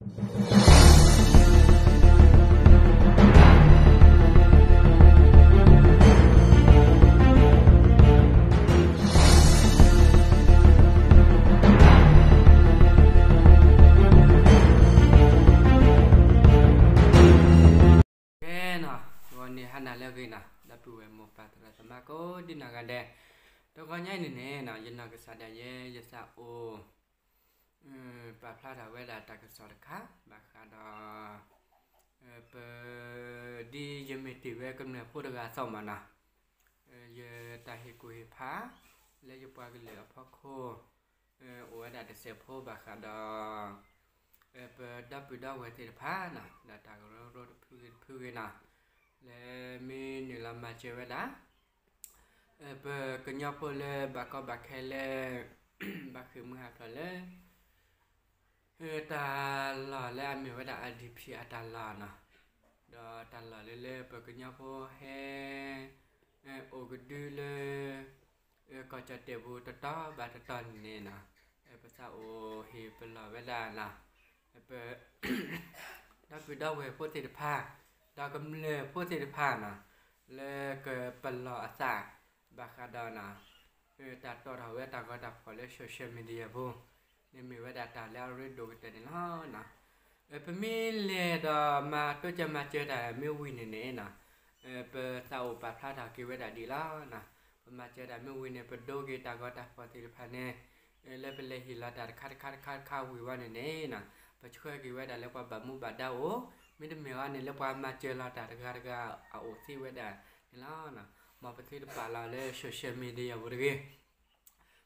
ကဲနီၤ, ဂီၤန့ၣ်ဟါနၤလၢအဂ့ၤနီၤ, ဒီပုၢ်ဝဲၢ်မိၢ်ပၢ်သရၣ်သမါကိးဒံနီၢ်ဂၤဒဲး, တဂီၤညါအံၤန့ၣ်န့ၣ်နီၤ, ယနီၢ်ကစၢ်ဒၣ်ယဲ ယသးအိၣ် ပာ်ဖျါထီၣ်ဝဲဒၣ်တၢ်ကစီၣ်တခါ ဘၣ်ဃးဒီး ပ ဒ်ယမ့ၢ်တ့ၢ်ဝဲကမျၢၢ်ဖိတဂၤအသိးမးနီၤ, ယတၢ်ဟ့ၣ်ကူၣ်ဟ့ၣ်ဖး လၢယပှၤကလုာ်အဖီခိၣ် အိၣ်ဝဲဒၣ်တစဲးဖိဘၣ်ဃးဒီး ပဒီပုၢ်ဒီဝဲၢ်သ့ၣ်တဖၣ်နီၤ, ဒီးတၢ်ကရၢကရိတဖုဂ့ၤတဖုဂ့ၤနီၤ, လၢမ့ၢ်နုာ်လီၤမၤစၢၤဝဲဒၣ် ပကညီဖိလၢဘၣ်ကီဘၣ်ခဲလၢ ဘၣ်ဃ့ၢ်မှံဟးဖျိးလၢ တၢ်လီၢ်လၢအမ့ၢ်ဝဲဒၣ် IDP အတၢ်လီၢ်နီၤ, ဒီးတၢ်လီၢ်လၢလၢပကညီဖိဟဲ အိၣ်ကဒုလၢ ကီၢ်ကၠီၣ်တဲၣ်ပူၤတတီၤဘၣ်တတီၤန့ၣ်နီၤ, ပသးအိၣ်ဟ့ၣ်ပလီၢ်ဝဲဒၣ်နီၤ, ပ ဒီပုၢ်ဒီဝဲၢ်ဖိသ့ၣ်တဖၣ် ဒီးကမျၢၢ်ဖိသ့ၣ်တဖၣ်နီၤ, လၢကပလီၢ်အသး ဘၣ်ဃးဒီးနီၤ တၢ်တီၣ်ထီၣ်ဝဲတၢ်ဂီၤတၢ်ဖီၣ်လၢ social media ပူၤ န့ၣ်မ့ၢ်ဝဲဒၣ်တၢ်လၢအရ့ဒိၣ်ကတၢၢ်န့ၣ်လီၤ. ပမ့ၢ်လဲၤဒီးမၤတိစၢၤမၤစၢၤတၢ်မ့ၢ်ဝံၤန့ၣ်န့ၣ်နီၤ, ပသးအိၣ်ပာ်ဖျါထီၣ်က့ၤဝဲဒၣ်ဒ်လီၤ. ပမၤစၢၤတၢ်မ့ၢ်ဝံၤန့ၣ် ပဒိက့ၤတၢ်ဂီၤတၢ်ဖီၣ်သ့ၣ်တဖၣ်န့ၣ် လၢပလဲၤဟ့ၣ်လီၤတၢ်တခါတခါတခါတခါဝံၤဝဲန့ၣ်န့ၣ်နီၤ, ပဆှၢက့ၤဝဲဒၣ်လၢပှၤဘၣ်မူဘၣ်ဒါအိၣ်, မ့တမ့ၢ်ဘၣ်န့ၣ် လၢပှၤမၤစၢၤလီၤတၢ်တဂၤတဂၤအအိၣ်သ့ဝဲဒၣ်န့ၣ်လီၤ. မ်ပသုတပာ်လီၤလၢ social media ပူၤတဂ့ၤ.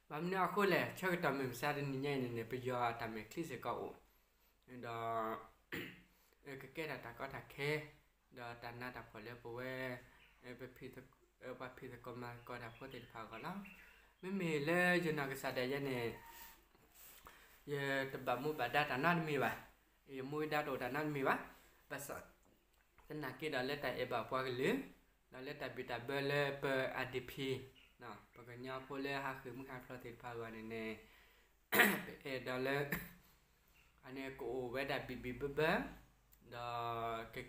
ဘၣ်မနုၤအဃိလဲၣ်, ဆၢကတီၢ်မုၢ်မဆါတနံၤညါအံၤန့ၣ်န့ၣ် ပယီၤအတၢ်မဲာ်ချံစ့ၢ်ကီးအိၣ်, ဒီး ကကဲထီၣ်တၢ်ကီတၢ်ခဲ ဒီးတၢ်နးတၢ်ဖှီၣ်လၢပဝဲ ပ ပှၤဖံးသကိးမၤသကိးတၢ်ဖိသ့ၣ်တဖၣ်အဂီၢ်လီၤ. မ့မ့ၢ်လၢယနီၢ်ကစၢ်ဒၣ်ယဲန့ၣ် ယတဘၣ်မူဘၣ်ဒါတၢ်နီတမံၤဘၣ်, ယမူဒါတအိၣ်တၢ်နီတမံၤဘၣ်, ဘၣ်ဆၣ် သနာ်က့ဒီးလၢတၢ်အဲၣ်ဘၣ်ပှၤကလုာ် ဒီးလၢတၢ်ဘံၣ်တၢ်ဘၢလၢပ IDP ပကညီဖိလၢဟးဃ့ၢ်မှံဟးဖျိးသ့ၣ်တဖၣ်အဂီၢ်န့ၣ်န့ၣ် ပအဲၣ်ဒိးလၢ အန့ၣ်ကအိၣ်ဝဲဒၣ်ဘံၣ်ဘံၣ်ဘၢဘၢ ဒီး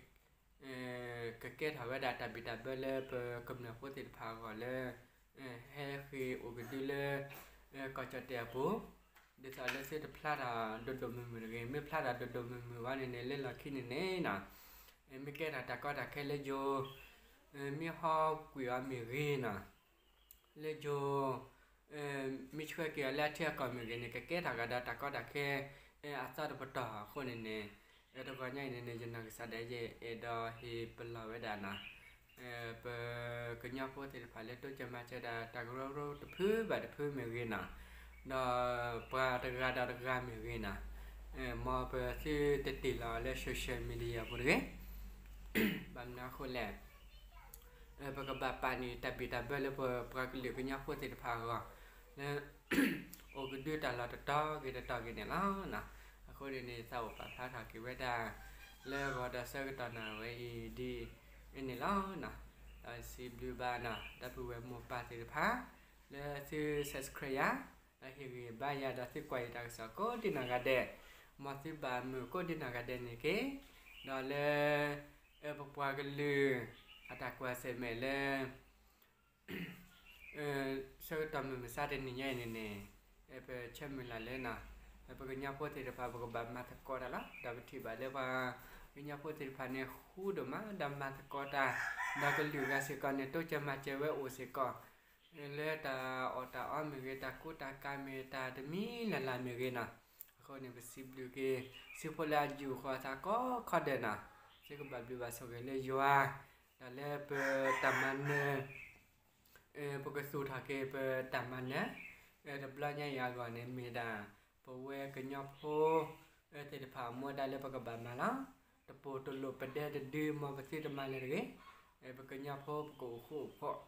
ကကဲထီၣ်ဝဲဒၣ်တၢ်ဘံၣ်တၢ်ဘၢလၢပကမျၢၢ်ဖိသ့ၣ်တဖၣ်အဂီၢ်လၢ ဟဲဃ့ၢ်အိၣ်ကဒုလၢ ကီၢ်ကၠီၣ်တဲၣ်အပူၤ, ဒ်သိးလၢသုတဖျါထီၣ်ဒိၣ်ဒိၣ်မုၢ်မုၢ်တဂ့ၤ, မ့ၢ်ဖျါထီၣ်ဒိၣ်ဒိၣ်မုၢ်မုၢ်ဝဲန့ၣ်န့ၣ် လၢလီၢ်ခံန့ၣ်န့ၣ်နီၤ, မ့ၢ်ကဲထီၣ်တၢ်ကီတၢ်ခဲလၢယိၤ မ့ၢ်ဟီကွံာ်အီၤမ့ၢ်ဂ့ၤနီၤ, လၢယိၤ မ့ၢ်ဆှၢက့ၤအီၤလၢအထံအကီၢ်မ့ၢ်ဂ့ၤန့ၣ် ကကဲထီၣ်ကဒီးတၢ်ကီတၢ်ခဲ အသီတပတီၢ်အဃိန့ၣ်န့ၣ်, တဂီၤညါအံၤန့ၣ်န့ၣ် ယနီၢ်ကစၢ်ဒၣ်ယဲအဲၣ်ဒိးဟ့ၣ်ပလီၢ်ဝဲဒၣ်နီၤ ပကညီဖိသ့ၣ်တဖၣ်လၢတိစၢၤမၤစၢၤဒၣ်တၢ်ကရၢကရိတဖုဘၣ်တဖုမ့ၢ်ဂ့ၤနီၤ, ဒီးပှၤတဂၤဒီးတဂၤမ့ၢ်ဂ့ၤနီၤ, မ်ပသုတတ့ၢ်လီၤလၢ social media ပူၤတဂ့ၤ. ဘၣ်မနုၤအဃိလဲၣ်, ပကဘၣ်ပာ်န့ၢ်တၢ်ဘံၣ်တၢ်ဘၢလၢပပှၤကလုာ်ကညီဖိသ့ၣ်တဖၣ်အဂီၢ် လၢ အိၣ်ကဒုတၢ်လီၢ်တတီၤဂ့ၤတတီၤဂ့ၤန့ၣ်လီၤ. အဃိန့ၣ်န့ၣ် သးအိၣ်ပာ်ဖျါထီၣ်က့ၤဝဲဒၣ် လၢဂီၤဒီးဆၢကတီၢ်နၣ်ရံၣ်ဝဲအံၤဒ်အံၤန့ၣ်လီၤ. ဒီးစံးဘျုးဘၣ်နီၤ ဒီပုၢ်ဝဲၢ်မိၢ်ပၢ်သ့ၣ်တဖၣ် လၢသု subscribe ယၤ ဒီးဟ့ၣ်ဂံၢ်ဘါယၤ ဒီးသုကွၢ်ယတၢ်ကစီၣ်ကိးဒံနီၢ်ဂၤဒဲး, မ်သုဘၣ်မုာ်ကိးဒံနီၢ်ဂၤဒဲးန့ၣ်တက့ၢ်. ဒီးလၢ ပပှၤကလုာ် အတၢ်ကွၢ်ဆၢၣ်မဲာ်လၢ ဆၢကတီၢ်မုၢ်မဆါတနံၤညါအံၤန့ၣ်န့ၣ်, ပဆၢမုၢ်လၢ်လၢနီၤ, ပကညီဖိသ့ၣ်တဖၣ် ပကဘၣ်မၤသကိးတၢ်လီၤ. ဒီးပထံၣ်ဘၣ်လၢပှၤကညီဖိသ့ၣ်တဖၣ်န့ၣ် ဃူဒိၣ်မး ဒီးမၤသကိးတၢ်, ဒီးကလုာ်ဂၤစ့ၢ်ကီးန့ၣ် တိစၢၤမၤစၢၤဝဲအိၣ်စ့ၢ်ကီး, လၢတၢ်အီၣ်တၢ်အီမ့ၢ်ဂ့ၤ, တၢ်ကူတၢ်ကၤမ့ၢ်ဂ့ၤ, တၢ်တမံၤလၢ်လၢ်မ့ၢ်ဂ့ၤနီၤ, အဃိန့ၣ် ပစံးဘျုးက့ၤ စုဖိလၢအယူၢ်ဃီၤအသးကိးခီဒဲးနီၤ, သုကဘၣ်ဘျုးဘၣ်ဆိၣ်ဂ့ၤလၢယွၤ ဒီးလၢပတၢ်မၤနၢၤ ပကသူၣ်ထီၣ်က့ၤပတၢ်မၤနၢၤ တဘျီညါအံၤအဂီၢ်န့ၣ် မ့ၢ်ဒၣ် ပဝဲကညီဖိ သ့ၣ်တဖၣ်အမူဒါလၢပကဘၣ်မၤလီၤ. တပိာ်တလိာ်ပဒဲတဒု မ်ပသုတမၤလၢၤတဂ့ၤ. ပကညီဖိပကအိၣ်ဃူအိၣ်ဖိး,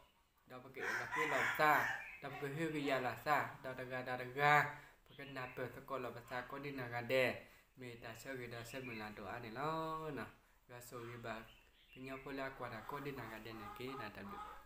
ဒီးပကအဲၣ်လီၤကွံလီၤပသး, ဒီးပကဟုကယာ်လီၤသး, ဒီးတဂၤဒီးတဂၤ ပကနၢ်ပၢၢ်သကိးလီၤပသးကိးဒံနီၢ်ဂၤဒဲး, မ့ၢ်တၢ်ဆၢဂ့ၤဒီးဆၢမုၢ်လၢ်ဒိၣ်အါန့ၣ်လီၤ. ယွၤဆိၣ်ဂ့ၤဘၣ် ကညီဖိလၢအကွၢ်တၢ်ကိးဒံနီၢ်ဂၤဒဲးန့ၣ်တက့ၢ်. တၢ်ဘျုး